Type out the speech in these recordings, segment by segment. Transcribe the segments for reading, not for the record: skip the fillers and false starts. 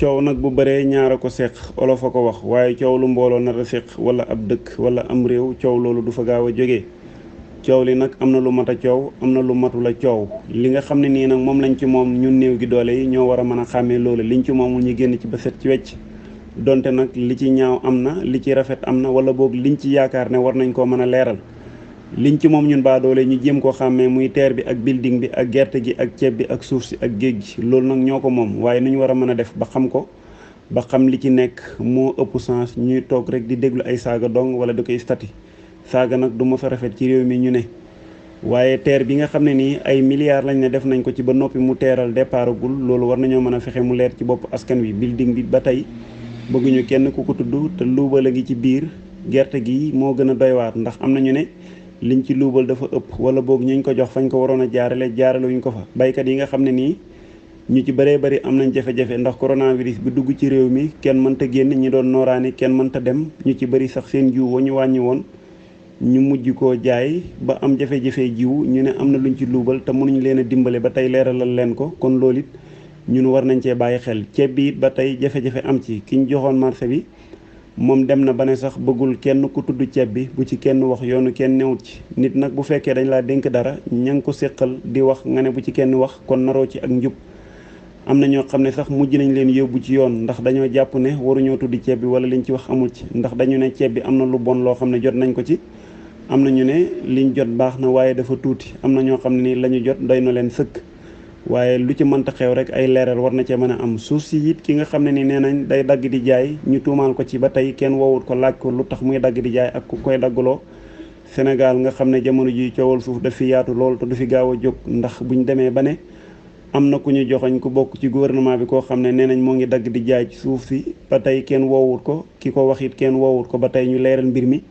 coow nag bu bëree ñaara ko seq olof a ko wax waaye coow lu mbooloo nar a seq wala ab dëkk wala am réew coow loolu du fa gaaw a jógee. coow li nag am na lu mat a coow am na lu matul a coow li nga xam ne nii nag moom lañ ci moom ñun néew gi doole yi ñoo war a mën a xàmmee loolu liñ ci moomul ñu génn ci ba set ci wecc donte nag li ci ñaaw am na li ci rafet am na wala boog liñ ci yaakaar ne war nañ koo mën a leeral liñ ci moom ñun baa doole ñu jéem koo xàmmee muy teer bi ak building bi ak gerte gi ak ceeb bi ak suuf si ak géej gi loolu nag ñoo ko moom waaye nu ñu war a mën a def ba xam ko ba xam li ci nekk moo ëpp sens ñuy toog rek di déglu ay saaga dong wala di koy stati saaga nag du mos a rafet ci réew mi ñu ne waaye teer bi nga xam ne nii ay milliards lañ ne def nañ ko ci ba noppi mu teeral départagul loolu war nañoo mën a fexe mu leer ci bopp askan wi building bi ba tey bëgguñu kenn ku ko tudd te luubal a ngi ci biir gerte gi moo gën a doy waar ndax am nañu ne liñ ci luubal dafa ëpp wala boog ñu ko jox fañ ko waroon a jaarale wuñ ko fa baykat yi nga xam ne nii ñu ci bëree bëri am nañ jafe-jafe ndax coronavirus bi dugg ci réew mi kenn mënta génn ñi doon nooraani kenn mënta dem ñu ci bëri sax seen jiw wa ñu wàññi woon ñu mujj koo jaay ba am jafe-jafe jiw ñu ne am na luñ ci luubal te mënuñ leen a dimbale ba tey leeralal leen ko kon loolu it ñun war nañ cee bàyyi xel ceeb bi it ba tey jafe-jafe am ci ki ñu joxoon marché bi moom dem na ba ne sax bëggul kenn ku tudd ceeb bi bu ci kenn wax yoonu kenn newut ci nit nag bu fekkee dañ laa dénk dara ña ngi ko séqal di wax nga ne bu ci kenn wax kon naroo ci ak njub am na ñoo xam ne sax mujj nañ leen yóbbu ci yoon ndax dañoo jàpp ne waruñoo tudd ceeb bi wala liñ ci wax amul ci ndax dañu ne ceeb bi am na lu bon loo xam ne jot nañ ko ci am na ñu ne liñ jot baax na waaye dafa tuuti am na ñoo xam ne ni la ñu jot doy na leen sëkk waaye lu ci mënta xew rek ay leeral war na cee mën a am suuf si it ki nga xam ne ni nee nañ day dagg di jaay ñu tuumaal ko ci ba tey kenn woowut ko laaj ko lu tax muy dagg di jaay ak ku koy daggaloo Sénégal nga xam ne jamono ji coowal suuf daf fi yaatu lool te du fi gaaw a jóg ndax buñ demee ba ne am na ku ñu joxoñ ku bokk ci gouvernement bi koo xam ne nee nañ moo ngi dagg di jaay ci suuf si ba tey kenn woowut ko ki ko wax it kenn woowut ko ba tey ñu leeral mbir mi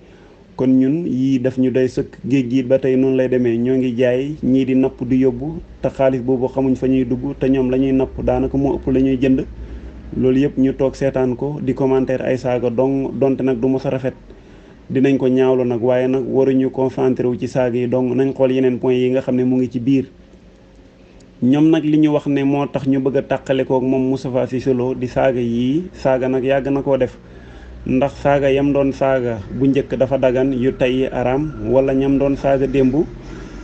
kon ñun yii daf ñu doy sëkk géej gi ba tey noonu lay demee ñoo ngi jaay ñii di napp di yóbbu te xaalis boobu xamuñ fa ñuy dugg te ñoom la ñuy napp daanaka moo ëpp la ñuy jënd loolu yëpp ñu toog seetaan ko di commentaire ay saaga donte nag du mos a rafet dinañ ko ñaawlu nag waaye nag waruñu concentré wu ci saaga yi dong nañ xool yeneen point yi nga xam ne mu ngi ci biir ñoom nag li ñu wax ne moo tax ñu bëgg a tàqale kook moom Moustapha Cissé Lo di saaga yii saaga nag yàgg na koo def ndax saaga yam doon saaga bu njëkk dafa dagan yu tey araam wala ñam doon saaga démb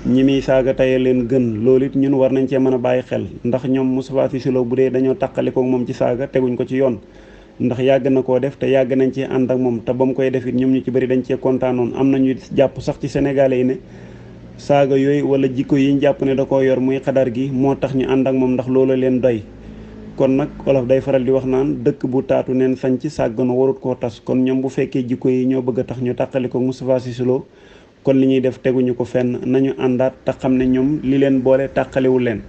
ñi muy saaga tey leen gën loolu it ñun war nañ cee mën a bàyyi xel ndax ñoom Moustapha Cissé Lo bu dee dañoo tàqale kook moom ci saaga teguñ ko ci yoon ndax yàgg na koo def te yàgg nañ ci ànd ak moom te ba mu koy def it ñoom ñu ci bëri dañ cee kontaanoon am nañu jàpp sax ci sénégalais yi ne saaga yooyu wala jikko yi ñu jàpp ne da koo yor muy xadar gi moo tax ñu ànd ak moom ndax loolu leen doy kon nag olof day faral di wax naan dëkk bu taatu neen sañ ci sàgganu warut koo tas kon ñoom bu fekkee jikko yi ñoo bëgg a tax ñu tàqali ko Moustapha Cissé Lo kon li ñuy def teguñu ko fenn nañu àndaat te xam ne ñoom li leen boole tàqaliwul leen